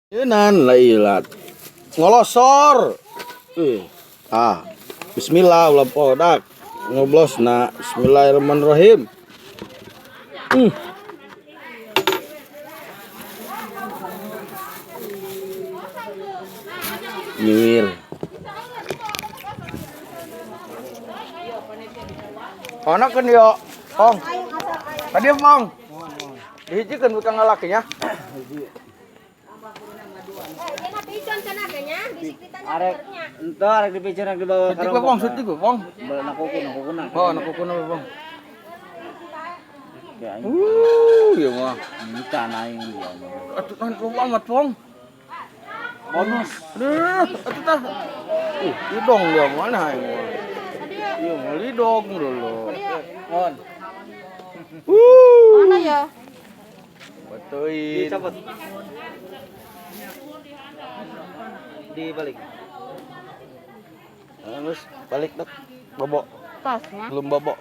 Yenan lailat. Ngolosor. Ah. Bismillah ulah podak. Ngoblosna. Bismillahirrahmanirrahim. Nyir. Anak kan yo, Pong. Tadi Pong. Dihijikeun bukan ngalakinya. Arek ente arek dipicen arek dibawa Setik we, Pong, setik we, Pong. Nak kuku, nak kuku nak. Oh, nak kuku we, Pong. Ya, Ieu mah. minta aing dia. Atuh kan loba amat, Pong. Bonus. Aduh, atuh tah. Lidong dia mana aing mah. Ieu mah lidong dulu. On. Mana ya? Betuin. Dicopot. Dibalik. Terus balik dok. Bobo. Tasnya. Belum bobo.